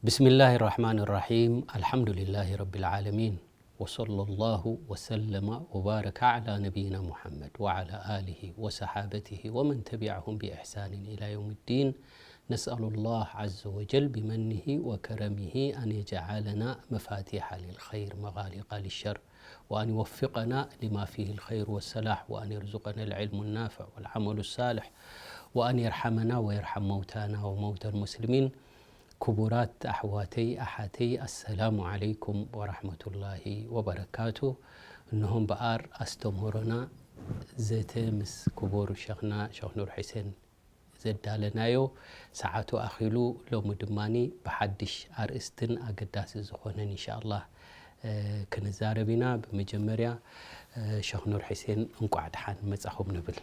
بسم الله الرحمن الرحيم. الحمد لله رب العالمين. وصلى الله وسلم وبارك على نبينا محمد وعلى آله وصحابته ومن تبعهم بإحسان إلى يوم الدين. نسأل الله عز وجل بمنه وكرمه أن يجعلنا مفاتيح للخير مغاليق للشر، وأن يوفقنا لما فيه الخير والصلاح، وأن يرزقنا العلم النافع والعمل الصالح، وأن يرحمنا ويرحم موتانا وموتى المسلمين. ክቡራት ኣሕዋተይ ኣሓተይ፣ ኣሰላሙ ዓለይኩም ወራሕመቱላሂ ወበረካቱ። እንሆ እምበኣር ኣስተምህሮና ዘተ ምስ ክቡር ሸኽና ሸኽ ኑር ሑሴን ዘዳለናዮ ሰዓቱ ኣኺሉ፣ ሎሚ ድማኒ ብሓድሽ ኣርእስትን ኣገዳሲ ዝኾነን ኢንሻኣላህ ክንዛረብ ኢና። ብመጀመርያ ሸኽ ኑር ሑሴን እንቋዕ ደሓን መጻኹም ንብል።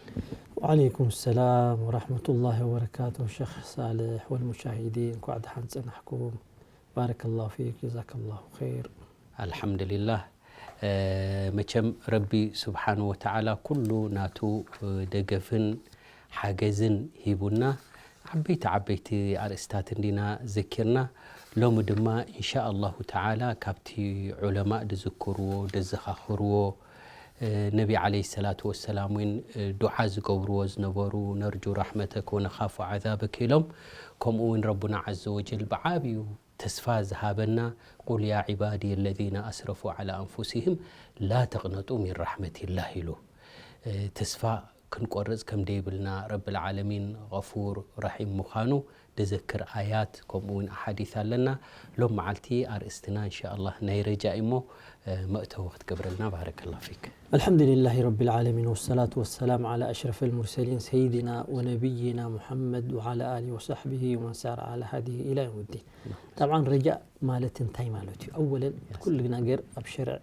وعليكم السلام ورحمة الله وبركاته شيخ صالح والمشاهدين، እንኳዕ ደሓን ጸናሕኩም። بارك الله فيك، جزاك الله خير። ኣልሓምዱሊላህ። መቸም ረቢ ስብሓን ወተዓላ ኩሉ ናቱ ደገፍን ሓገዝን ሂቡና። ዓበይቲ ዓበይቲ ኣርእስታት እንዲና ዘኪርና። ሎሚ ድማ ኢንሻ ኣላሁ ተዓላ ካብቲ ዑለማእ ድዝክርዎ ደዘኻኽርዎ ነቢ ዓለይሂ ሰላቱ ወሰላም እውን ዱዓ ዝገብርዎ ዝነበሩ ነርጁ ራሕመተከ ወነኻፉ ዓዛበከ ኢሎም፣ ከምኡ እውን ረቡና ዓዘ ወጀል ብዓብዩ ተስፋ ዝሃበና ቁል ያ ዒባድየ ለዚነ ኣስረፉ ዓላ ኣንፉሲሂም ላ ተቕነጡ ሚን ራሕመቲላህ ኢሉ። ተስፋ ክንቆርጽ ከም ደይብልና ረብል ዓለሚን ገፉር ረሒም ምዃኑ ደዘክር ኣያት ከምኡ እውን ኣሓዲት ኣለና። ሎም መዓልቲ ኣርእስትና እንሻኣላህ ናይ ረጃ እሞ መእተዊ ክትገብረልና ባረከላሁ ፊክ። الحمد لله رب العالمين والصلاة والسلام على أشرف المرسلين سيدنا ونبينا محمد وعلى آله وصحبه ومن سار على هديه إلى يوم الدين. طبعا ረጃእ ማለት እንታይ ማለት እዩ? ኣወለን ኩሉ ነገር ኣብ ሸርዕ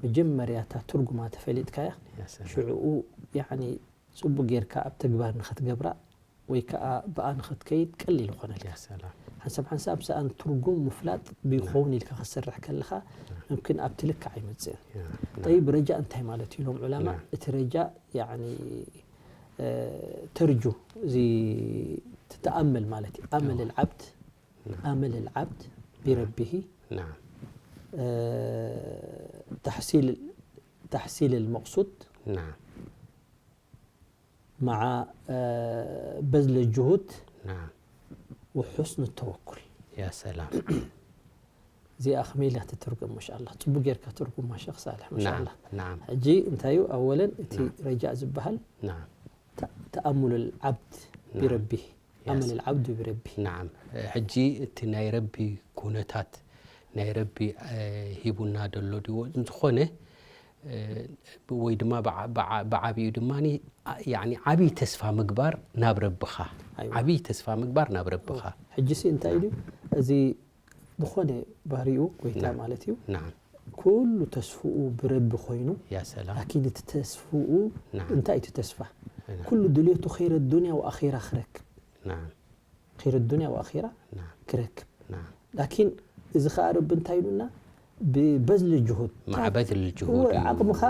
መጀመርያ እታ ትርጉማ ተፈሊጥካያ ሽዕኡ ያኒ ጽቡቅ ጌርካ ኣብ ተግባር ንኽትገብራ ወይ ከዓ ብኣ ንኽትከይድ ቀሊል ይኾነልካ። ሓንሳብ ሓንሳብ ሰኣን ትርጉም ምፍላጥ ብይኸውን ኢልካ ክትሰርሕ ከለኻ ምምክን ኣብቲ ልክዕ ኣይመጽእን። ጠይብ ረጃእ እንታይ ማለት እዩ ኢሎም ዑለማ? እቲ ረጃእ ያኒ ተርጁ እዚ ትተኣመል ማለት እዩ። ኣመል ልዓብድ ኣመል ልዓብድ ቢረቢሂ ተሕሲል ልመቅሱድ مع بذل الجهود وحسن التوكل. يا سلام. እዚኣ ከመይ ኢላ ትትርጎም? ማሻኣላ ጽቡቅ ጌርካ ትርጉማ ሸኽ ሳልሕ ማሻኣላ። نعم. ሕጂ እንታይ እዩ ኣወለን እቲ ረጃእ ዝበሃል ተኣሙል ልዓብድ ቢረቢሂ ኣመል ልዓብድ ቢረቢ። نعم. ሕጂ እቲ ናይ ረቢ ኩነታት ናይ ረቢ ሂቡና ደሎ ድዎ ዝኾነ ወይ ድማ ብዓብዩ ድማ ዓብይ ተስፋ ምግባር ናብ ረብኻ። ዓብይ ተስፋ ምግባር ናብ ረብኻ። ሕጂ ሲ እንታይ እዩ እዚ ዝኾነ ባህሪኡ ጎይታ ማለት እዩ። ኩሉ ተስፍኡ ብረቢ ኮይኑ ላኪን እቲ ተስፍኡ እንታይ እቲ ተስፋ ኩሉ ድልየቱ ኸይረ ዱንያ ወኣኺራ ክረክብ ኸይረ ዱንያ ወኣኺራ ክረክብ። ላኪን እዚ ኸዓ ረቢ እንታይ ኢሉና? ብበዝሊ ጅሁድ ማዕበድ ልጅሁድ እዩ። ዓቕምኻ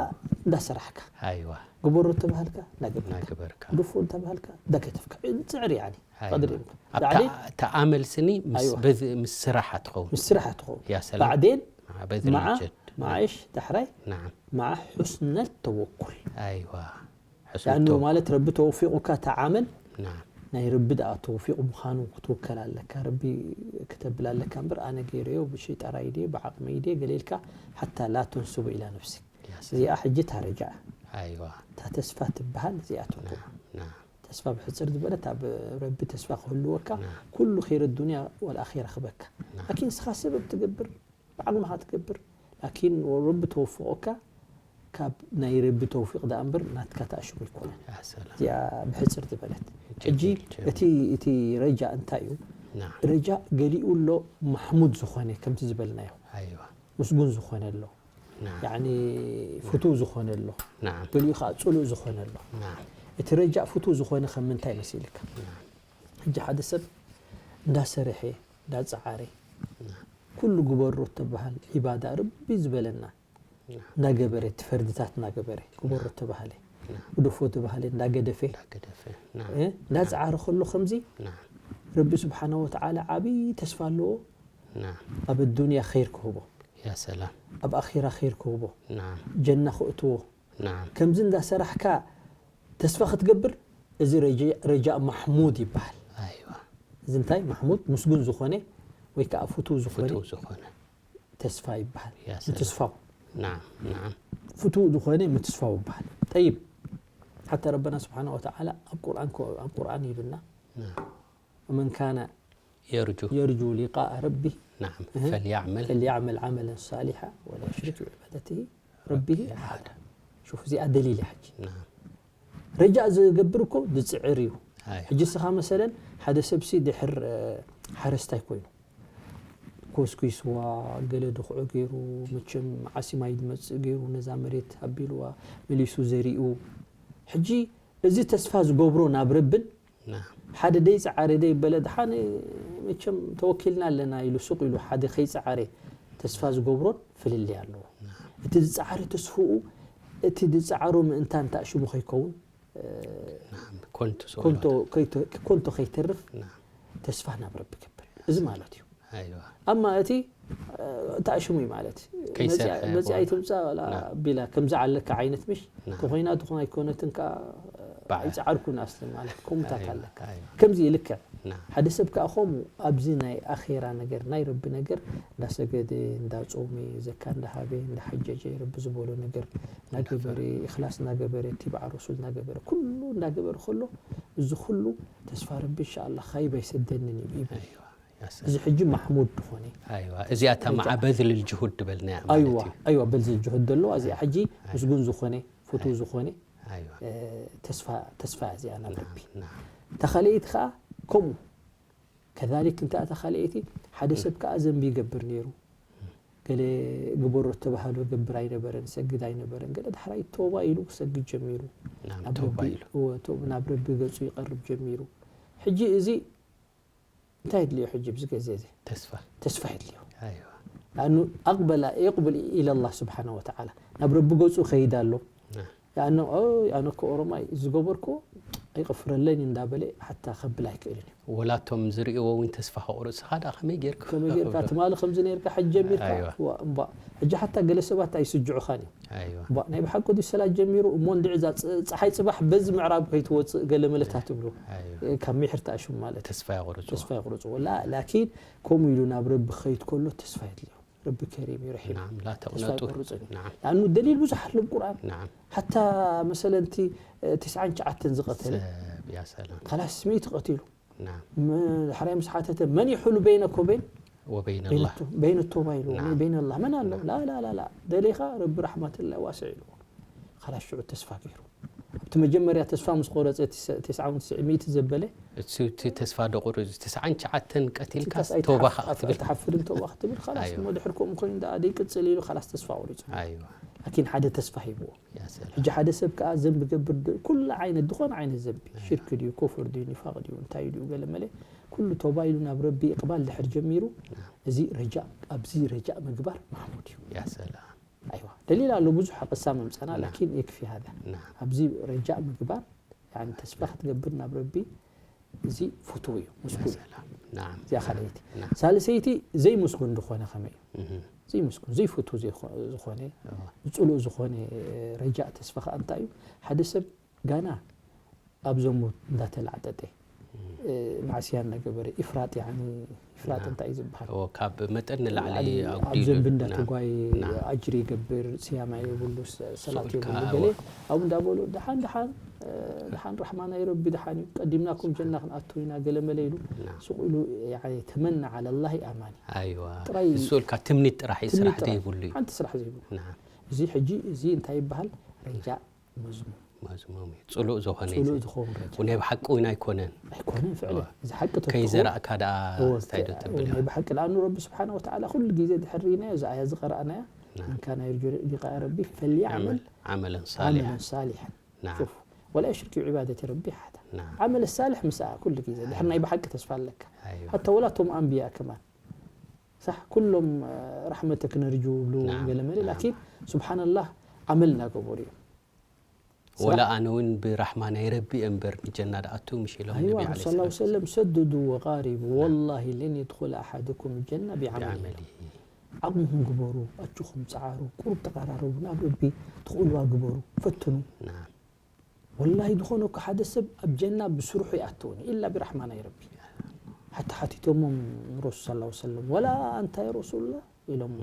እንዳሰራሕካ ኣይዋ ግበሮ ተባሃልካ እንዳገበርካ ናገበርካ ግፉ እንተባሃልካ እንዳገተፍካ ጽዕሪ ያኒ ኣይዋ። ቀድሪ ኣብታ ባዕደን እታ ኣመል ስኒ ምስ ኣይዋ። በዚ ምስ ስራሓ ትኸውን ምስ ስራሓ ትኸውን ያ ሰላም ባዕደን ማዕበድ መዓ ልጅድ መዓሽ ዳሕራይ ናም መዓ ሑስነት ተወኩል ኣይዋ ያኑ ሕስቶ ማለት ረቢ ተወፊቑካ እታ ዓመል ናም ናይ ረቢ ደኣ ተውፊቕ ምዃኑ ክትውከል ኣለካ። ረቢ ክተብል ኣለካ እምበር ኣነ ገይረዮ ብሽጣራይ ድየ ብዓቕመይ ድየ ገለ ኢልካ ሓታ ላ ተንስቡ ኢላ ነፍሲ ያ ሰላም እዚኣ ሕጂ እታ ረጃ ኣይዋ እታ ተስፋ ትበሃል እዚኣ ትርጉም ናም ተስፋ ብሕፅር ዝበለት ኣብ ረቢ ተስፋ ክህልወካ ናም ኩሉ ኸይረ ዱንያ ወልኣኺራ ክበካ ናም ላኪን ንስኻ ሰበብ ትገብር ብዓቕምኻ ትገብር ላኪን ረቢ ተወፍቖካ ካብ ናይ ረቢ ተውፊቕ ደኣ እምበር ናትካ ተኣሽሙ ኣይኮነን። ያ ሰላም እዚኣ ብሕፅር ዝበለት ሕጂ ጀሚል፣ ጀሚል። እቲ እቲ ረጃ እንታይ እዩ? ናም ረጃ ገሊኡ ኣሎ ማሕሙድ ዝኾነ ከምቲ ዝበልናዮ ኣይዋ ምስጉን ዝኾነ ኣሎ ናም ያኒ ፍቱው ዝኾነ ኣሎ ናም ገሊኡ ከዓ ፅሉእ ዝኾነ ኣሎ። ናም እቲ ረጃ ፍቱው ዝኾነ ከም ምንታይ መሲልካ? ናም ሕጂ ሓደ ሰብ እንዳሰርሐ እንዳፀዓረ ናም ኩሉ ግበሮ ተበሃል ዒባዳ ርቢ ዝበለና ናም እንዳገበረ እቲ ፈርድታት እንዳገበረ ግበሮ ተባሃለ ናም ግደፎ ተባሃለ እንዳገደፈ እንዳገደፈ ናም እ፣ እንዳፀዓረ ከሎ ከምዚ ናም ረቢ ስብሓነ ወተዓላ ዓብዪ ተስፋ ኣለዎ። ናም ኣብ ኣዱንያ ኸይር ክህቦ፣ ያ ሰላም ኣብ ኣኺራ ኸይር ክህቦ፣ ናም ጀና ክእትዎ። ናም ከምዚ እንዳሰራሕካ ተስፋ ክትገብር፣ እዚ ረጃ- ረጃእ ማሕሙድ ይበሃል። ኣይዋ እዚ እንታይ ማሕሙድ? ምስጉን ዝኾነ ወይ ከዓ ፍቱው ዝኾነ ፍቱው ዝኾነ ተስፋ ይበሃል። ያ ሰላም። ምትስፋው ናም ናም ፍቱው ዝኾነ ምትስፋው ይበሃል። ጠይብ፣ ሓታ ረበና ስብሓነ ወተዓላ ኣብ ቁርኣን ኮ- ኣብ ቁርኣን ይብልና ናም መን ካነ የርጁ የርጁ ሊቃእ ረቢ ናም እህ። ፈልያዕመል ፈልያዕመል ዓመለን ሳሊሓ ወላ ዩሽሪክ ብዕባደቲ ረቢሂ ኣሓዳ። ኣሓዳ። ሹፍ፣ እዚኣ ደሊል እያ። ሕጂ ናም ረጃእ ዝገብር እኮ ዝፅዕር እዩ። ኣይ ሕጂ እስኻ መሰለን ሓደ ሰብሲ ድሕር እ፣ ሓረስታይ ኮይኑ ኮስኩስዋ፣ ገለ ድኽዖ ገይሩ፣ መቸም ዓሲ ማይ ዝመፅእ ገይሩ፣ ነዛ መሬት ኣቢልዋ፣ መሊሱ ዘሪኡ። ሕጂ እዚ ተስፋ ዝገብሮ ናብ ረብን ናም ሓደ ደይ ጸዓረ ደይ በለ ድሓን መቸም ተወኪልና ኣለና ኢሉ ሱቕ ኢሉ ሓደ ከይጸዓረ ተስፋ ዝገብሮን ፍልልይ ኣለዎ። እቲ ዝጸዓረ ተስፍኡ እቲ ዝጸዓሮ ምእንታን ተኣሽሙ ከይከውን ናም ኮንቱ ስቕ ኮንቶ ኢሉ ከይተ- ኮንቶ ከይተርፍ ናም ተስፋ ናብ ረቢ ገብር። እዚ ማለት እዩ። ኣይዋ ኣማ እቲ ተኣሽሙ እዩ ማለት ከይሰርሐ መጺኣ በኋላ። ይትምጻእ ወላ ና። ቢላ ከምዚ ኣለካ ዓይነት ምሽ ና። ተኾይና ትኾን ኣይኮነትን ከኣ በዓል። ኣይጸዓርኩን ኣስሊ ማለት ኮምታት ኣይዋ፣ ኣለካ ኣይዋ። ከምዚ ይልክዕ ና ሓደ ሰብ ከኣ ከምኡ ኣብዚ ናይ ኣኼራ ነገር ናይ ረቢ ነገር እንዳሰገደ እንዳጾመ ዘካ እንዳሃበ እንዳሓጀጀ ረቢ ዝበሎ ነገር እናገበረ ኢኽላስ እናገበረ ቲባዕ ረሱል እናገበረ ኩሉ እናገበረ ከሎ እዚ ኩሉ ተስፋ ረቢ እንሻኣላ ካይብ ኣይሰደንን እዩ ይብል። ኣይዋ ያሰ እዚ ሕጂ ማሕሙድ ዝኾነ ኣይዋ እዚኣ እታ መዓ በዝል ልጅሁድ ዝበልናያ ማለት ኣይዋ እዩ ኣይዋ በልዚ ጅሁድ ዘለዋ እዚኣ ሕጂ ምስጉን ዝኾነ ፍቱው ዝኾነ ኣይዋ እ፣ ተስፋ ተስፋ እዚኣ ናብ ረቢ ና ተኻልኤቲ ከዓ ከምኡ ከዛሊክ እንተ እታ ካልኤቲ ሓደ ሰብ ከዓ ዘንቢ ይገብር ነይሩ ገለ ግበሮ ተባህሉ ገብር ኣይነበረን ሰግድ ኣይነበረን ገለ ዳሕራይ ቶባ ኢሉ ክሰግድ ጀሚሩ ናም ናብ ተውባ ረቢ ኢሉ እወ፣ ቶ- ናብ ረቢ ገጹ ይቐርብ ጀሚሩ ሕጂ እዚ እንታይ የድልዮ ሕጂ ብዚ ገዜ እዚ ተስፋ ተስፋ የድልዮ ኣይዋ لأنه أقبل يقبل إلى الله سبحانه وتعالى ናብ ረቢ ገጹ ከይድ ኣሎ ና ያነ ኣነ እኮ ኦሮማይ ዝገበርኩ ኣይቕፍረለይን እንዳበለ ሓታ ከብል ኣይክእልን እዩ ወላቶም ዝርእዎ እውን ተስፋ ከቑርጽኻ ደኣ ከመይ ጌርካ ከመይ ጌርካ ትማሊ ከምዚ ነርካ ሕጂ ጀሚርካ ኣይዋ። ዋ፣ እምባ ሕጂ ሓታ ገለ ሰባት ኣይስጅዑኻን እዩ ኣይዋ እምባ ናይ ብሓቂ ድዩ ሰላት ጀሚሩ እሞ እንድዒ እዛ ፅ- ፀሓይ ፅባሕ በዚ ምዕራብ ከይትወፅእ ገለ መለታት ትብሉ ኣይዋ ካብ ሚሕር ተኣሽሙ ማለት እዩ ተስፋ የቑርጽ ተስፋ ይቑርጽ ወላ ላኪን ከምኡ ኢሉ ናብ ረቢ ክኸይድ ከሎ ተስፋ የድልዮ ረቢ ከሪም እዩ ረሒም ናም ላ ተስፋ ተቕነጡ ይቆርጽን እዩ ናም ለኣኑ ደሊል ብዙሕ ኣሎ ቁርኣን ናም ሓታ መሰለ እቲ ትስዓን ትሽዓተን ዝቐተለ ሰብ ያ ሰላም ካላስ ሚእቲ ቀቲሉ ናም ም- ድሕራይ ምስ ሓተተ መን ይሕሉ በይነኮ በይን ወበይን በይነ ላ ቶ- በይነ ቶባ ኢሉ ናም። በይነ ላ መን ኣሎ ላ ላ ላ ላ ደሊኻ ረቢ ራሕማትላ ዋስዕ ኢሉ ካላስ ሽዑ ተስፋ ገይሩ ኣብቲ መጀመርያ ተስፋ ምስ ቆረፀ እቲ ሰ- ተስዓውን ትስዕ ሚእቲ ዘበለ እቲ እቲ ተስፋ ደቑርጽ ትስዓን ትሽዓተን ቀቲልካ ትካስ ኣይትሓፍ- ተውባኻ ኣፍ- ክትብል ኣይትሓፍርን ተውባ ክትብል ካላስ ኣይዋ። እሞ ድሕር ከምኡ ኮይኑ ደኣ ደይቅፅል ኢሉ ካላስ ተስፋ ቆሪፁ ኣይዋ ላኪን ሓደ ተስፋ ሂብዎ ያ ሰላም ሕጂ ሓደ ሰብ ከዓ ዘንቢ ገብር ድ- ኩሉ ዓይነት ዝኾነ ዓይነት ዘንቢ ሽርክ ድዩ ኮፍር ድዩ ኒፋቅ ድዩ እንታይ ድዩ ገለ መለ ኩሉ ተውባ ኢሉ ናብ ረቢ እቅባል ድሕር ጀሚሩ እዚ ረጃእ ኣብዚ ረጃእ ምግባር ማሕሙድ እዩ ያ ሰላም ኣይዋ ደሊል ኣሎ ብዙሕ ቅሳ መምፀና ናም። ላኪን የክፊ ሃዛ ናም ኣብዚ ረጃእ ምግባር ያኒ ተስፋ ክትገብር ናብ ረቢ እዚ ፍቱው እዩ ምስጉን እዩ ሰላም ናም እዚኣ ካልኣይቲ ናም ሳልሰይቲ ዘይምስጉን ዝኾነ ከመይ እዩ እህ ዘይምስጉን ዘይፍቱ ዘይኮ- ዝኾነ እዋ ዝፅሉእ ዝኾነ ረጃእ ተስፋ ከዓ እንታይ እዩ ሓደ ሰብ ጋና ኣብ ዘሙት እንዳተላዕጠጠ እ፣ ማዕስያ እናገበረ ኢፍራጥ ያኒ ኢፍራጥ ናም። እንታይ እዩ ዝበሃል እዎ ካብ መጠን ንላዕሊ ላዕሊ ኣብ ኣጉዲሉ ዘንቢ ናም እንዳተጓየ ናም ኣጅሪ ይገብር ስያማ የብሉ ሰ- ሰላት ሱቕ ኢልካ የብሉ እዎ ገለ ኣብኡ እንዳበሉ ደሓን ደሓን እ፣ ደሓን ራሕማ ናይ ረቢ ደሓን እዩ ቀዲምናኩም ጀና ክንኣቱ ኢና ገለ መለ ኢሉ ናም ሱቕ ኢሉ ያኒ ተመና ዓለ ላሂ ኣማኒ ኣይዋ ጥራይ እሱ ኢልካ ትምኒት ጥራሕ እዩ ትምኒት ስራሕ ጥራሕ። ዘይብሉ እዩ ሓንቲ ስራሕ ዘይብሉ ናም እዚ ሕጂ እዚ እንታይ ይበሃል ረጃእ መዝሙም መዝሙም እዩ ፅሉእ ዝኾነ እዩ ፅሉእ እዚ። ዝኸውን ረጃእ ናይ ብሓቂ እውን ኣይኮነን ኣይኮነን ፍዕለ እዋ። እዚ ሓቂ ተትኾን ከይዘራእካ ደኣ እወ፣ እንታይ ዶ ትብል ናይ ብሓቂ ለኣኑ ረቢ ስብሓን ወተዓላ ኩሉ ግዜ ድሕር ርኢናዮ እዛ ኣያ ዝቐረኣናያ ናም መን ካነ የርጁ ሊቃ ረቢ ፈልያዕመል ዓመል ዓመለን ሳሊሕ ዓመለን ሳሊሐን ናም ሹፍ ወላ ዩሽሪክ ብዕባደቲ ረቢ ሓዳ ናም ዓመል ሳልሕ ምስኣ ኩሉ ግዜ ድሕር ናይ ብሓቂ ተስፋ ኣለካ ኣይዋ ሓታ ወላ እቶም ኣንብያ ከማን ሳሕ ኩሎም ራሕመተክ ነርጁ ይብሉ ናም፣ ገለ መለ ናም። ላኪን ስብሓንላህ ዓመል እናገበሩ እዮም ወላ ኣነ እውን ብራሕማ ናይ ረቢ እምበር ንጀና ድኣቱ ምሽ ኢሎም ኣይዋ ነቢ ዓለይሂ ረሱል ሰለላሁ ሰላቱ ሰለም ሰድዱ ወቃሪቡ ወላሂ ለን የድኹለ ኣሓድኩም ጀና ቢዓመሊ ብዓመሊ ዓቕምኹም ግበሩ፣ ኣጆኹም ጸዓሩ፣ ቁሩብ ተቐራረቡ፣ ናብ ረቢ ትኽእልዋ ግበሩ፣ ፈትኑ። ናም ወላሂ ዝኾነ እኮ ሓደ ሰብ ኣብ ጀና ብስርሑ ይኣትውን ኢላ ብራሕማ ናይ ረቢ። ሓታ ሓቲቶሞም ረሱል ሰለላሁ ሰለም ወላ ኣንታ ያ ረሱሉላህ ኢሎም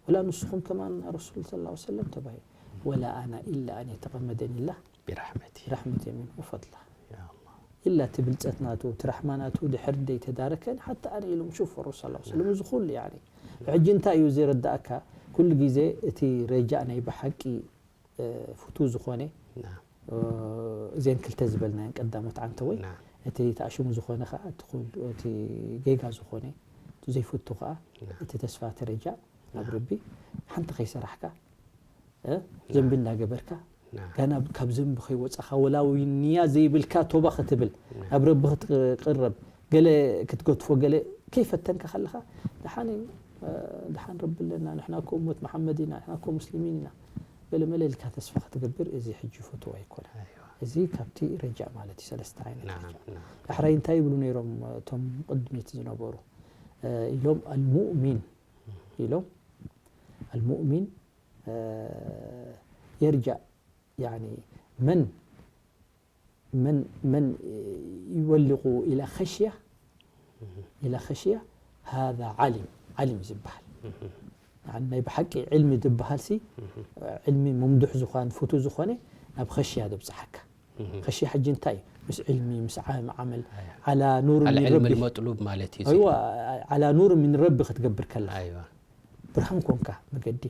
ወላ ንስኹም ከማን ረሱል ሰለላሁ ሰለም ተባሂ ወላ ኣና ኢላ ኣን የተቐመደኒ ላ ብራሕመቲ ብራሕመቲ ሚንሁ ወፈድላ ያ ኣላህ ኢላ እቲ ብልጸት ናቱ እቲ ራሕማ ናቱ ድሕር ደይ ተዳረከን ሓታ ኣነ ኢሎም ሹፍ ረሱል ሰለላሁ ሰለም እዚ ኩሉ ያኒ ሕጂ እንታይ እዩ ዘረዳእካ ኩሉ ግዜ እቲ ረጃእ ናይ ብሓቂ እ፣ ፍቱ ዝኾነ ናም እ፣ እዘን ክልተ ዝበልናየን ቀዳሞት ዓንተወይ ናም እቲ ተኣሽሙ ዝኾነ ከዓ እቲ ኩሉ- እቲ ጌጋ ዝኾነ እቲ ዘይፍቱ ከዓ ናም እቲ ተስፋ ተረጃእ ናብ ናም ረቢ ሓንቲ ከይሰራሕካ እ፣ ዘንቢ እናገበርካ ናም ጋና ካብ ዘንቢ ከይወፃኻ ወላዊ ንያ ዘይብልካ ቶባ ክትብል ናም ናብ ረቢ ክትቅረብ ገለ ክትገትፎ ገለ ከይፈተንካ ከለኻ ደሓን እዩ እ፣ ደሓን ረቢ ኣለና ንሕና እኮ እመት መሓመድ ኢና ንሕና እኮ ሙስሊሚን ኢና ገለ መለ ኢልካ ተስፋ ክትገብር እዚ ሕጂ ፍትዋ ኣይኮነ ኣይዋ እዚ ካብቲ ረጃእ ማለት እዩ ሰለስተ ዓይነት ናም ረጃእ ናም ዳሕራይ እንታይ ይብሉ ነይሮም እቶም ቅድሚት ዝነበሩ እ፣ ኢሎም ኣልሙእሚን ኢሎም ኣልሙእሚን እ፣ የርጃእ ያኒ መን መን መን ይወልቁ ኢላ ኸሽያ ኢላ ኸሽያ ሃዛ ዓሊም ዓሊም ዝበሃል ያኒ ናይ ብሓቂ ዕልሚ ዝበሃል ሲ ዕልሚ ሙምዱሕ ዝኾን ፍቱ ዝኾነ ናብ ኸሽያ ዘብፅሓካ ኸሽያ ሕጂ እንታይ እዩ ምስ ዕልሚ ምስ ዓም ዓመል ዓላ ኑር ሚን العلم ረቢ المطلوب ማለት እዩ ኣይዋ ዓላ ኑር ሚን ረቢ ክትገብር ከላ ኣይዋ ብርሃን ኮንካ መገዲ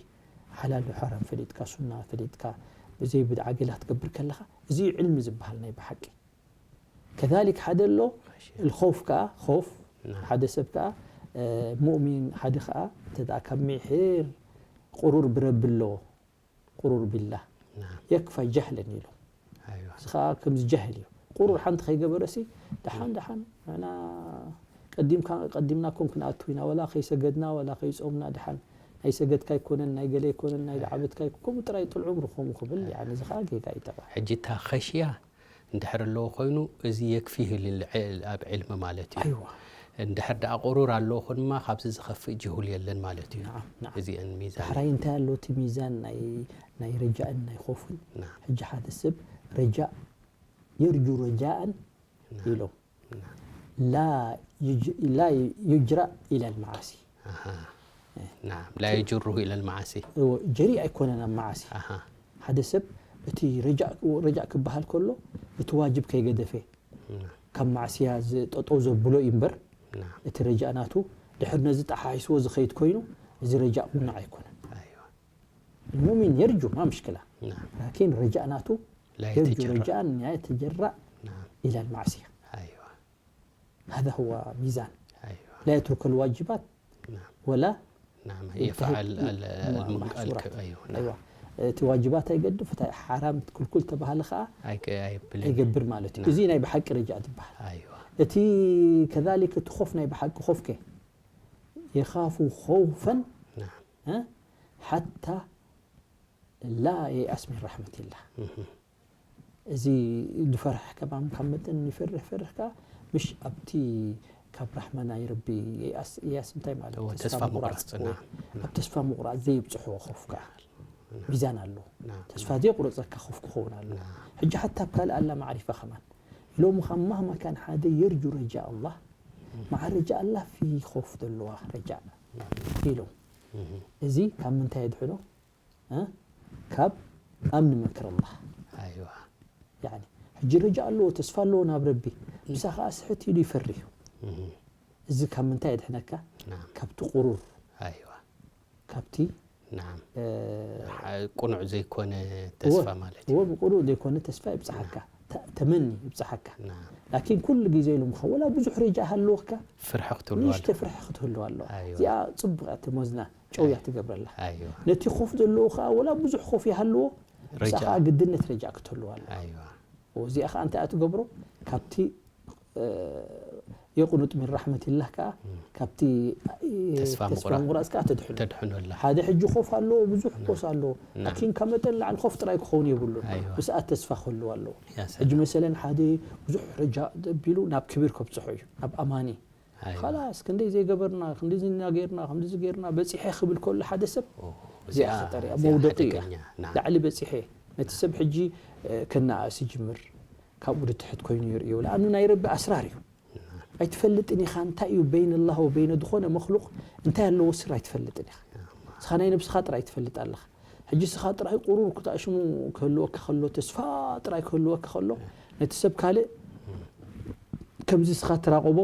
ሓላል ሓራም ፈሊጥካ ሱና ፈሊጥካ ብዘይ ብድዓ ገለ ክትገብር ከለኻ እዚ እዩ ዕልሚ ዝበሃል ናይ ብሓቂ ከዛሊክ ሓደ ኣሎ ልኾፍ ከዓ ኾፍ ሓደ ሰብ ከዓ ሙእሚን ሓደ ከዓ እንተ ደኣ ካብ ሚሒር ቁሩር ብረቢ ኣለዎ ቁሩር ቢላህ ናም የክፋ ጀህለን ኢሉ ኣይዋ እዚ ከዓ ከምዚ ጃህል እዩ ቁሩር ሓንቲ ከይገበረሲ ደሓን ደሓን ንሕና ቀዲምካ ቀዲምናኩም ክንኣቱ ኢና ወላ ከይሰገድና ወላ ከይጾምና ደሓን ናይ ሰገድካ ኣይኮነን ናይ ገለ ኣይኮነን ናይ ደዓበትካ ኣይኮ- ከምኡ ጥራይ ጥልዑም ርኾሙ ክብል ያኒ እዚ ከዓ ጌጋ እዩ ጠባ ሕጂ እታ ኸሽያ እንድሕር ኣለዎ ኮይኑ እዚ የክፊህ ልልዕል ኣብ ዕልሚ ማለት እዩ ኣይዋ እንድሕር ደኣ ቁሩር ኣለዎ ኮይኑማ ካብዚ ዝኸፍእ ጅሁል የለን ማለት እዩ ናዓም ናዓም እዚአን ሚዛን ዳሕራይ እንታይ ኣሎ እቲ ሚዛን ናይ ናይ ረጃእን ናይ ኾፍን ናም ሕጂ ሓደ ሰብ ረጃእ የርጁ ረጃእን ናም ኢሎም ናም لا يج لا يجرأ إلى المعاصي ኣሃ ናም ላ የጅሩሁ ኢለ ልመዓሲ ጀሪእ ኣይኮነን ኣብ መዓሲ ኣሃ ሓደ ሰብ እቲ ረጃእ ረጃእ ክበሃል ከሎ እቲ ዋጅብ ከይገደፈ ናም ካብ ማዕስያ ጠጠው ዘብሎ እዩ እምበር ናም እቲ ረጃእ ናቱ ድሕር ነዚ ጠሓሒስዎ ዝኸይድ ኮይኑ እዚ ረጃእ ምኑዕ ኣይኮነን ኣይዋ المؤمن يرجو ما مشكلة ናም لكن رجاء ናቱ لا يرجو يتجرأ رجاء لا يتجرأ ናም إلى المعصية ኣይዋ هذا هو ميزان ኣይዋ لا يترك الواجبات ናም ولا ናም ينتهك የፍዓል م- محظورات. ኣይዋ ናም أيوة እቲ ዋጅባት ኣይገድፍ እቲ ሓራም ክልኩል ተባሃለ ከዓ ኣይከ ኣይብልን ኣይገብር ማለት እዩ ናም። እዚ ናይ ብሓቂ ረጃእ ትበሃል ኣይዋ እቲ ከዛሊክ እቲ ኾፍ ናይ ብሓቂ ኾፍከ የኻፉ ኸውፈን ናም እ? ሓታ ላ የይኣስ ሚን ራሕመትላህ እህ እዚ ዝፈርሕ ከማን ካብ መጠን ይፈርሕ ፈርሕ ከኣ ምሽ ኣብቲ ካብ ራሕማ ናይ ረቢ የይኣስ የይኣስ እንታይ ማለት እወ፣ እዩ? ተስፋ ምቑራጽ ምቑራጽ፣ ወይ ናም፣ ናም። ኣብ ተስፋ ምቑራጽ ዘይብጽሕዎ ኾፍ ከኣ ናም። ሚዛን ኣለዎ ናም። ተስፋ ዘይቁረጸካ ኾፍ ክኸውን ኣለዎ ናም። ሕጂ ሓታ ኣብ ካልእ ኣላ ማዕሪፋ ከማን ኢሎም ካብ ማህማ ካን ሓደ የርጁ ረጃ ኣላህ መዓ ረጃ ኣላህ ፊ ኾፍ ዘለዋ ረጃ ኢሎም እህ እዚ ካብ ምንታይ የድሕኖ እ? ካብ ኣምኒ መክር ኣላህ ኣይዋ ያኒ ሕጂ ረጃ ኣለዎ ተስፋ ኣለዎ ናብ ረቢ ምሳ ከዓ ስሕት ኢሉ ይፈሪ እዩ እህ እዚ ካብ ምንታይ የድሕነካ ናም። ካብቲ ቁሩር ኣይዋ ካብቲ ናም። እ፣ ሓ- ቁኑዕ ዘይኮነ ተስፋ ማለት እዩ። እዎ ብቁሩብ ዘይኮነ ተስፋ ይብፅሓካ ተ- ተመኒ ይብፅሓካ ናም። ላኪን ኩሉ ግዜ ኢሉ ምኸ ወላ ብዙሕ ረጃ ሃለወካ ፍርሒ ክትህሉ ንእሽተ ኣሎ። ፍርሒ ክትህሉ ኣለዋ ኣይዋ። እዚኣ ፅቡቅ እያ ትሞዝና ጨው እያ ትገብረላ ኣይዋ ነቲ ኮፍ ዘለዎ ከዓ ወላ ብዙሕ ኮፍ ይሃልዎ ረጃ። ንሳ ከዓ ግድነት ረጃ ክትህልዋ ኣለዋ ኣይዋ እዚኣ ከዓ እንታይ እያ ትገብሮ ካብቲ እ፣ የቁኑጥ ሚን ራሕመቲላህ ከኣ ካብቲ ተስፋ ተስፋ ምቑራጽ ምቑራጽ ከኣ ተድሕኑ። ተድሕኖላ። ሓደ ሕጂ ኮፍ ኣለዎ ብዙሕ ና። ኮስ ኣለዎ። ና። ላኪን ካብ መጠን ላዕሊ ኮፍ ጥራይ ክኸውን የብሉን። ኣይዋ። ምስኣ ተስፋ ክህልዎ ኣለዎ። ያ ሕጂ ሰላም። መሰለን ሓደ ብዙሕ ረጃ ደቢሉ ናብ ክብር ከብጽሖ እዩ፣ ናብ ኣማኒ። ኣይዋ። ኻላስ ክንደይ ዘይገበርና፣ ክንደይ ዝና ጌርና፣ ክንደይ ዝጌርና በጺሐ ክብል ከሎ ሓደ ሰብ ኦ፣ እዚኣ እዚኣ ኸጠር እያ እዚኣ መውደቂ እያ። ሓደገኛ። ና። ላዕሊ በጺሐ ነቲ ሰብ ሕጂ እ፣ ከነኣእስ ይጅምር። ካብኡ ድትሕት ኮይኑ ይርእዮ። ለኣኑ ናይ ረቢ ኣስራር እዩ። ኣይትፈልጥን ኢኻ እንታይ እዩ በይን ኣላህ ወበይነ ዝኾነ መክሉቕ እንታይ ኣለዎ ስር ኣይትፈልጥን ኢኻ። እስኻ ናይ ነብስኻ ጥራይ ትፈልጥ ኣለኻ። ሕጂ እስኻ ጥራይ ቁሩር ኩታእ ሽሙ ክህልወካ ከሎ ተስፋ ጥራይ ክህልወካ ከሎ ነቲ ሰብ ካልእ ከምዚ እስኻ ትራቕቦ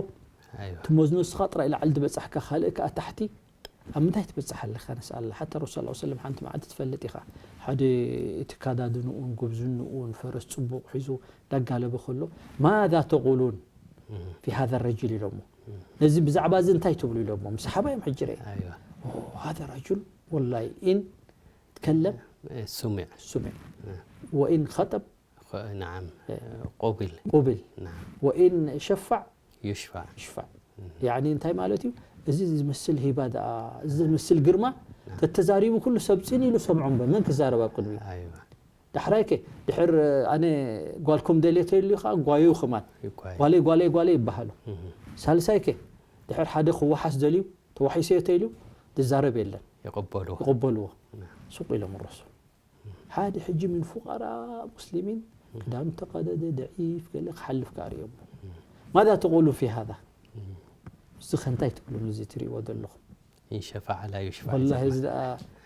ኣይዋ። ትመዝኖ እስኻ ጥራይ ላዕሊ ዝበጻሕካ ካልእ ከኣ ታሕቲ ኣብ ምንታይ ትበጽሕ ኣለኻ ንስኣላ ሓታ ረሱል ሰለላሁ ዐለይሂ ወሰለም ሓንቲ መዓልቲ ትፈልጥ ኢኻ ሓደ እቲ ካዳድንኡን ጉብዝንኡን ፈረስ ጽቡቕ ሒዙ ዳጋለበ ከሎ ማዛ ተቁሉን ፊ ሃذا الرجل ኢሎሞ ነዚ ብዛዕባ እዚ እንታይ ትብሉ ኢሎሞ ምስ ሰሓባ እዮም ሕጂ ርአ ኣይዋ። هذا رجل والله إن تكلم እ፣ ሱሚዕ سمع وإن خطب ኸ- ነዓም ቆቢል قبل ነዓም وإن شفع ዩሽፋዕ ይሽፋዕ ያኒ እንታይ ማለት እዩ እዚ ዝመስል ሂባ ደኣ እዚ ዝመስል ግርማ ተተዛሪቡ ኩሉ ሰብ ጽን ኢሉ ሰምዖ እምበር መን ክዛረብ ኣብ ቅድሚ ኣይዋ ዳሕራይ ከ ድሕር ኣነ ጓልኩም ደልየ ተይሉ ከዓ ጓዩ ክማን ይኳይ ጓለይ ጓለይ ጓለይ ይበሃሉ ሳልሳይ ከ ድሕር ሓደ ክወሓስ ደልዩ ተዋሒሰዮ ተይሉ ዝዛረብ የለን ይቕበሉ ይቕበልዎ ሱቅ ኢሎም ረሱል ሓደ ሕጂ ምን ፉቀራ ሙስሊሚን ክዳኑ ተቀደደ ደዒፍ ገለ ክሓልፍ ከኣ ርእዮም ማذا تقول في هذا እዚ ከ እንታይ ትብሉ እዚ ትርእይዎ ዘለኹም ኢንሸፋዓ ላ ዩሽፋዕ ወላሂ እዚ ደኣ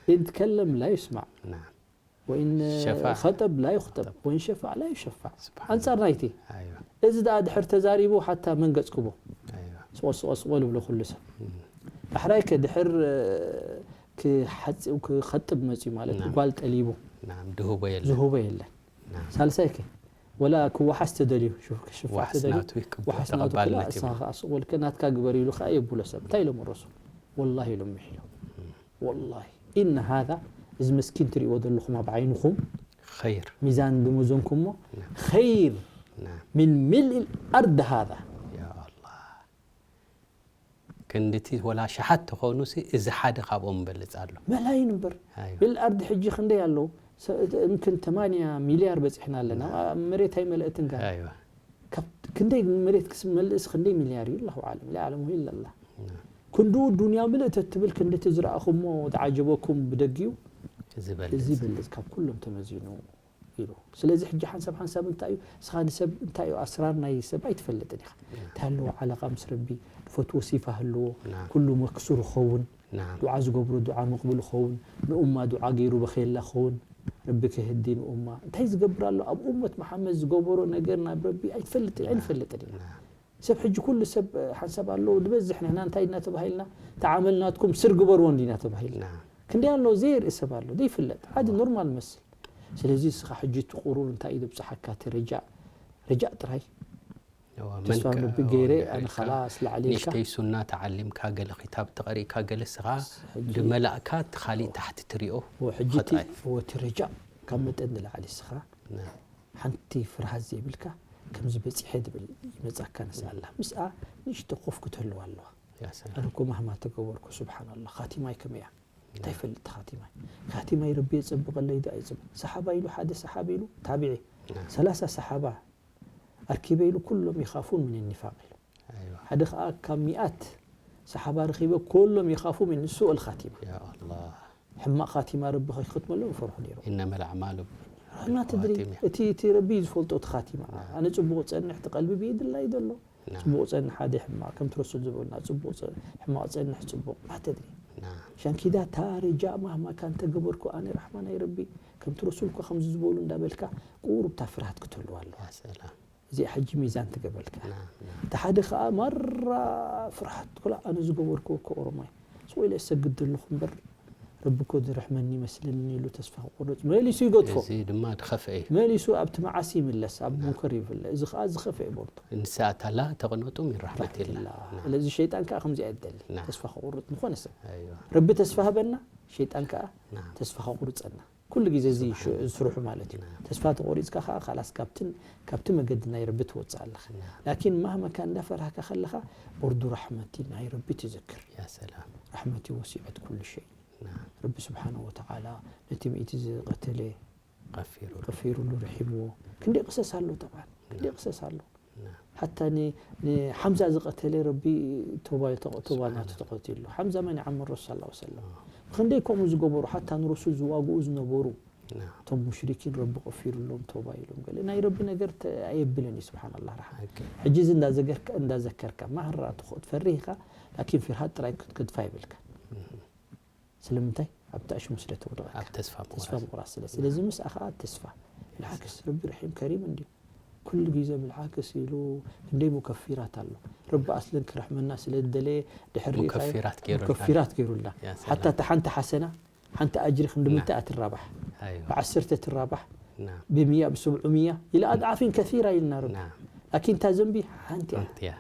ኢን ትከለም ላ ይስማዕ ናም ወኢን ሸፋዕ። ኸጠብ ላ ይኽጠብ ወኢን ሸፋዕ ላ ይሸፋዕ ስብሓን ኣንጻር ናይቲ ኣይዋ እዚ ደኣ ድሕር ተዛሪቡ ሓታ መን ገጽክቦ ኣይዋ ስቆ ስቆ ስቆ ልብሎ ኩሉ ሰብ ዳሕራይ ከ ድሕር ክሓጽ ክኸጥብ መጽዩ ማለት እዩ ናም። ጓል ጠሊቡ ናም ድህቦ የለ ዝህቦ የለን ናም ሳልሳይ ከ ወላ ክወሓስ ተደልዩ ሽፍ- ክሽፋዕ ዋሕስ ተደልዩ ናቱ ይቅበል ወሓስ ናቱ ተቐባልነት ክላ እሳ ይብሉ ከኣ ስቕ በልከ ናትካ ግበር ይብሉ ከኣ የብሎ ሰብ እንታይ ኢሎም ረሱል ወላሂ ኢሎም ምሒሎም ወላሂ ኢነ ሃዛ እዚ መስኪን ትርእይዎ ዘለኹም ኣብ ዓይንኹም ኸይር ሚዛን ዝመዘንኩሞ ኸይር ናም ምን ሚልእ ኣርድ ሃዛ ያ ኣላህ ክንድቲ ወላ ሸሓት ተኾኑ ሲ እዚ ሓደ ካብኦም በልፅ ኣሎ መላይን እምበር ኣይዋ ሚልእ ኣርድ ሕጂ ክንደይ ኣለዉ ሰ- እምክን ተማንያ ሚልያር በፂሕና ኣለና ኣብ መሬት ኣይመለእትን ጋር ኣይዋ ካብ ክንደይ መሬት ክስመልእስ ክንደይ ሚልያር እዩ ኣላሁ ዓለም ላ ዓለሙ ኢላ ኣላ ክንድኡ ዱንያ ምልእት እትብል ክንድቲ ዝረኣኹሞ ዝዓጀበኩም ብደጊኡ ዝበል እዚ ይበልፅ ካብ ኩሎም ተመዚኑ ኢሉ ስለዚ ሕጂ ሓንሳብ ሓንሳብ እንታይ እዩ እስኻ ንሰብ እንታይ እዩ ኣስራር ናይ ሰብ ኣይትፈልጥን ኢኻ እንታይ ኣለዎ ዓለቃ ምስ ረቢ ትፈትዎ ሲፋ ህልዎ ናም ኩሉ መክሱር ይኸውን ናም ዱዓ ዝገብሮ ዱዓ መቕቡል ይኸውን ንኡማ ዱዓ ገይሩ በኸየላ ይኸውን ረቢ ክህዲ ንኡማ እንታይ ዝገብር ኣሎ ኣብ እመት መሓመድ ዝገበሮ ነገር ናብ ረቢ ኣይትፈልጥን ኣይንፈልጥን ኢና ናም ሰብ ሕጂ ኩሉ ሰብ ሓንሳብ ኣለዎ ዝበዝሕ ንሕና እንታይ ኢና ተባሂልና ተዓመል ናትኩም ስር ግበርዎ እንዲና ተባሂልና ናም ክንደይ ኣሎ ዘይርኢ ሰብ ኣሎ ዘይፍለጥ ዓዲ ኖርማል መስል ስለዚ እስኻ ሕጂ እቲ ቁሩር እንታይ እዩ ዘብፅሓካ እቲ ረጃእ ረጃእ ጥራይ እዋ፣ ተስፋ መን ከ- ልቢ ገይረ እዋ፣ ኣነ ገይርካ፣ ኸላስ ላዕሊ ኢልካ ንእሽተይ ሱና ተዓሊምካ ገለ ክታብ ተቐሪእካ ገለ ስኻ ሕጂ- ድመላእካ እቲ ካሊእ ታሕቲ ትሪኦ ወ- ሕጂ እቲ ኸጣይ ወቲ ረጃእ ካብ መጠን ንላዕሊ እስኻ ና- ሓንቲ ፍርሃት ዘይብልካ ከምዚ በፂሐ ድብል ይመፃካ ንስኣላ ምስኣ ንእሽተ ኮፍ ክትህልዋ ኣለዋ ያ ሰላም። ኣነ እኮ ማህማ ተገበርኩ ስብሓንላ ካቲማይ ከመይ እያ እንታይ ይፈልጥ ካቲማይ ካቲማይ ረቢ የፀብቐለይ ዳ ይፅብ ሰሓባ ኢሉ ሓደ ሰሓቢ ኢሉ ታቢዒ ና- ሰላሳ ሰሓባ ኣርኪበ ኢሉ ኩሎም ይኻፉን ምን ኒፋቅ ኢሉ ኣይዋ። ሓደ ከዓ ካብ ሚኣት ሰሓባ ረኺበ ኩሎም ይኻፉ ምን ሱእ ልካቲማ ያ ኣላህ ሕማቕ ካቲማ ረቢ ከይክትመሎም ይፈርሑ ነይሮም ኢነመ ልኣዕማሉ እና ትድሪ ብልኸዋቲም እቲ እቲ ረቢ እዩ ዝፈልጦ እቲ ካቲማ ኣነ ፅቡቕ ፀንሕ እቲ ቀልቢ ብኢድላይ ዘሎ ና- ፅቡቕ ፀንሕ ሓደ ሕማቕ ከምቲ ረሱል ዝበሉና ፅቡቕ ፀ- ሕማቕ ፀንሕ ፅቡቕ ና ተድሪ ና- ሻንኪዳ ታረጃ ማህማ ካንተ ገበርኩ ኣነ ራሕማ ናይ ረቢ ከምቲ ረሱል እኮ ከምዚ ዝበሉ እንዳበልካ ቁሩብ እታ ፍርሃት ክትህልዋ ኣለዋ ያ ሰላም። እዚኣ ሕጂ ሚዛን ትገበልካ ና- ና- እቲ ሓደ ከዓ ማራ ፍርሃት ኩላ ኣነ ዝገበርኩ እኮ ኦሮማይ ስቕ ኢለ እሰግድ ዘለኹ እምበር ረቢ እኮ ዝርሕመኒ ይመስለኒ ኢሉ ተስፋ ክቆርፅ መሊሱ ይገድፎ እዚ ድማ ድኸፍአ እዩ መሊሱ ኣብቲ መዓሲ ይምለስ ኣብ ሙንከር ይፍለ እዚ ከዓ ዝኸፍአ ቦርቶ ንሳኣታላ ተቕነጡ ሚን ራሕመት ራሕመትላ ላ ስለዚ ሸይጣን ከዓ ከምዚ ኣየደሊ ና። ተስፋ ክቁርጥ ዝኾነ ሰብ ኣይዋ ረቢ ተስፋ ሃበና ሸይጣን ከዓ ና ተስፋ ከቁርፀና ኩሉ ግዜ እዚ ሽ- ስርሑ ማለት እዩ። ተስፋ ተቆሪጽካ ከኣ ካላስ ካብትን ካብቲ መገዲ ናይ ረቢ ትወጽእ ኣለኻ። ላኪን ማህመካ እንዳፈራህካ ከለኻ ወርዱ ራሕመቲ ናይ ረቢ ትዝክር። ያ ሰላም ራሕመቲ ወሲዐት ኩሉ ሸይ። ናም ረቢ ስብሓነ ወተዓላ ነቲ ሚእቲ ዝቐተለ غفير غفير له رحيمه። ክንደይ ቅሰስ ኣሎ ጠብዓን ክንደይ ቅሰስ ኣሎ። ናም ሓታ ን- ንሓምዛ ዝቐተለ ረቢ ቶባ ተቕ- ቶባ ናቱ ተቐቲሉ። ሓምዛ መን ይዓምር ረሱል ሰለላሁ ዐለይሂ ወሰለም። ብክንደይ ከምኡ ዝገበሩ ሓታ ንረሱል ዝዋግኡ ዝነበሩ ናም እቶም ሙሽሪኪን ረቢ ቀፊሩሎም ቶባ ኢሎም ገለ ናይ ረቢ ነገር ተ- ኣየብልን እዩ። ስብሓንላህ ረሓም حقي ሕጂ እዚ እንዳዘገርካ እንዳዘከርካ ማህራ ትኽ- ትፈርህ ኢኻ። ላኪን ፍርሃት ጥራይ ክትገድፋ ይብልካ። ስለምንታይ ኣብቲ ኣሽሙ ስለ ተወደቐካ ኣብ ተስፋ ተስፋ ምቑራጽ ምቑራጽ ስለ ስለዚ ምስኣ ከዓ ተስፋ ብልዓክስ ረቢ ረሒም ከሪም እንድዩ። ኩሉ ግዜ ብልዓክስ ኢሉ ክንደይ ሙከፊራት ኣሎ። ረቢ ኣስለን ክረሕመና ስለ ዝደለየ ድሕሪ ሙከፊራት ገይሩልና። ሙከፊራት ገይሩልና። ያ ሰላም። ሓታ እታ ሓንቲ ሓሰና ሓንቲ ኣጅሪ ክንዲ ና። ምንታይ ኣትራባሕ ኣይዋ ብዓሰርተ ትራባሕ ናም ብሚያ ብስብዑ ሚያ ኢለ ኣድዓፊን ከሲራ ኢልና ረቢ ናም ላኪን እታ ዘንቢ ሓንቲ እያ። ሓንቲ እያ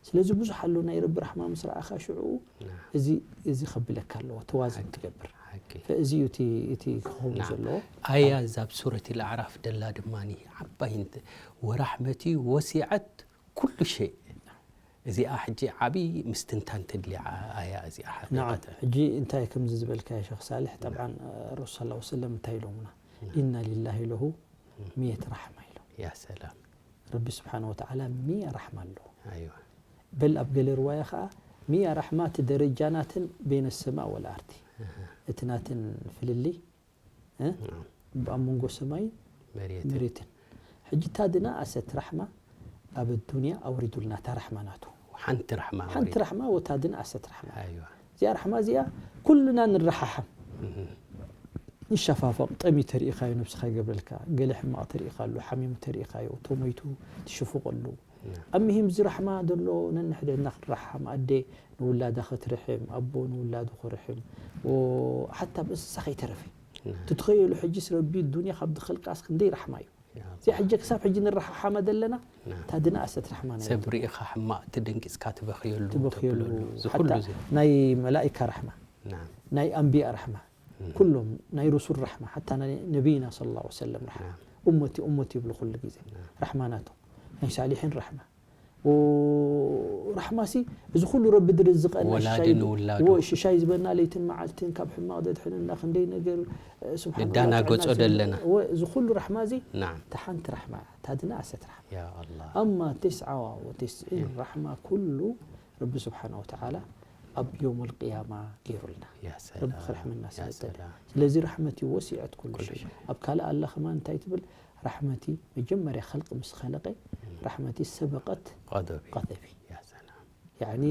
ስለዚ ብዙሕ ኣሎ ናይ ረቢ ራሕማ ምስ ረኣኻ ሽዑ ናም እዚ እዚ ከብለካ ኣለዎ ተዋዝን ትገብር። ሓቂ እዚ እዩ እቲ እቲ ክኸውን ናም። ዘለዎ። ኣያ እዛ ኣብ ሱረት ልኣዕራፍ ደላ ድማ ዓባይ እንት- ወራሕመቲ ወሲዐት ኩሉ ሸይ። እዚኣ ሕጂ ዓብዪ ምስትንታን ተድልያ ኣያ እዚኣ ናም ሓቂቀተን ሕጂ እንታይ ከምዚ ዝበልካ ሸክ ሳልሕ ጠብዓን ረሱል ሰለላሁ ዐለይሂ ወሰለም እንታይ ኢሎምና? ኢና ሊላሂ ለሁ ሚየት ራሕማ ኢሎም። ያ ሰላም ረቢ ስብሓን ወተዓላ ሚያ ራሕማ ኣለዎ። ኣይዋ በል ኣብ ገለ ርዋያ ከዓ ሚያ ራሕማ እቲ ደረጃ ናትን በይነ ሰማ ወልኣርዲ እቲ ናትን ፍልልይ እ? ኣብ መንጎ ሰማይን መሬት መሬትን። ሕጂ እታ ድነኣሰት ራሕማ ኣብ ኣዱንያ ኣውሪዱልና እታ ራሕማ ናቱ። ሓንቲ ራሕማ ሓንቲ ወሪድ ራሕማ ወታ ድነኣሰት ራሕማ። ኣይዋ እዚኣ ራሕማ እዚኣ ኩልና ንረሓሓም። ንሸፋፈቕ ጠሚ ተሪኢኻዮ ነብስኻ ይገብረልካ። ገለ ሕማቕ ተሪኢኻሉ ሓሚሙ ተሪኢኻዮ ተሞይቱ ትሽፍቐሉ። ኣብ ምሂም እዚ ራሕማ ዘሎ ነንሕድሕድና ክንረሓሓም ኣደ ንውላዳ ክትርሕም ኣቦ ንውላዱ ክርሕም ሓታ ኣብ እንስሳ ከይተረፈ ትትኸየሉ ሕጂስ ረቢ ዱንያ ካብ ድኸልቃስ ክንደይ ራሕማ እዩ። እዚኣ ሕጂ ክሳብ ሕጂ ንረሓሓማ ዘለና እታ ድነኣሰት ራሕማ ናይ ሰብ ርኢኻ ሕማቕ ትደንቂጽካ ትበኽየሉ ትበኽየሉ ተብለሉ ዝኹሉ ሓታ እዚ ናይ መላኢካ ራሕማ ናም ናይ ኣንቢያ ራሕማ ኩሎም ናይ ሩሱል ራሕማ ሓታ ናይ ነቢይና ሰለላሁ ዐለይሂ ወሰለም ራሕማ ናም እመቲ እመቲ ይብሉ ኩሉ ግዜ ራሕማ ናቶም ናይ ሳሊሒን ራሕማ ራሕማሲ እዚ ኩሉ ረቢ ድርዝቐና ወላዲ ሽሻይ- ንውላዱ። ወ- ሽሻይ ዝበና ለይትን መዓልትን ካብ ሕማቕ ዘድሕንና ክንደይ ነገር ስብሓን ንዳናገጾ ዘለና። እዚ ኩሉ ራሕማ እዚ ናም እታ ሓንቲ ራሕማ እታ ድነኣሰት ራሕማ ያ ኣላህ ኣማ ተስዓ ወተስዒን ራሕማ ኩሉ ረቢ ስብሓን ወተዓላ ኣብ ዮም ልቅያማ ገይሩልና ያ ረቢ ሰላም ክረሕመና ያ ስለዝደለ ሰላም ስለዚ ራሕመት እዩ ወሲዐት ኩሉ ኩሉ ሸይ ሸይ። ኣብ ካልእ ኣላ ከማን እንታይ ትብል ራሕመቲ መጀመርያ ከልቂ ምስ ከለቀ ራሕመቲ ሰበቀት ቀደቢ ቀደቢ ያ ሰላም ያኒ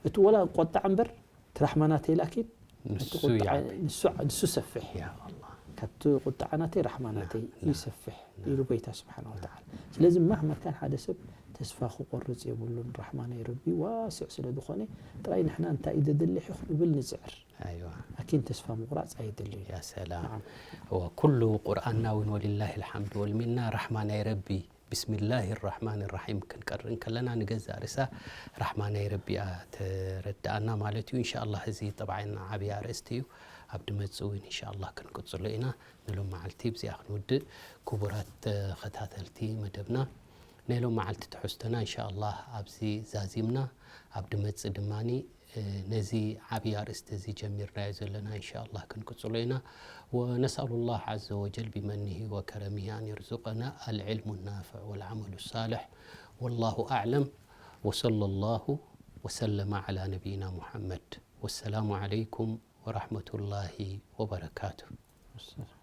እቲ ወላ ቆጣዕ እምበር እቲ ራሕማ ናተይ ላኪን ንሱ እቲ ቁጣዕ ይዓቢ። ንሱ ንሱ ሰፍሕ ያ ኣላህ ካብቲ ቁጣዕ ናተይ ራሕማ ናተይ ና- ይሰፍሕ ኢሉ ጎይታ ስብሓን ወተዓላ ስለዚ ማህማ ካን ሓደ ሰብ ተስፋ ክቆርፅ የብሉን ራሕማ ናይ ረቢ ዋስዕ ስለ ዝኾነ ጥራይ ንሕና እንታይ እዩ ዘድሊ ሒኽ ንብል ንፅዕር ኣይዋ ላኪን ተስፋ ምቁራፅ ኣየድልን እዩ ያ ሰላም ናዓም። ወኩሉ ቁርኣንና እውን ወሊላሂ ልሓምድ ወልሚና ራሕማ ናይ ረቢ ብስሚላሂ ራሕማን ራሒም ክንቀርእ እንከለና ንገዛእ ርእሳ ራሕማ ናይ ረቢ እያ ተረድኣና ማለት እዩ። እንሻ ኣላህ እዚ ጠብዓይና ዓብዪ ኣርእስቲ እዩ። ኣብ ድመፅእ እውን እንሻ ኣላህ ክንቅፅሎ ኢና። ንሎም መዓልቲ ብዚኣ ክንውድእ ክቡራት ተኸታተልቲ መደብና ናይ ሎም መዓልቲ ትሕዝቶና እንሻ ኣላህ ኣብዚ ዛዚምና ኣብ ድመፅእ ድማኒ ነዚ ዓብዪ ኣርእስቲ እዚ ጀሚርናዮ ዘለና እንሻ ኣላህ ክንቅፅሎ ኢና። ونسأل الله عز وجل بمنه وكرمه أن يرزقنا العلم النافع والعمل الصالح. والله أعلم. وصلى الله وسلم على نبينا محمد. والسلام عليكم ورحمة الله وبركاته.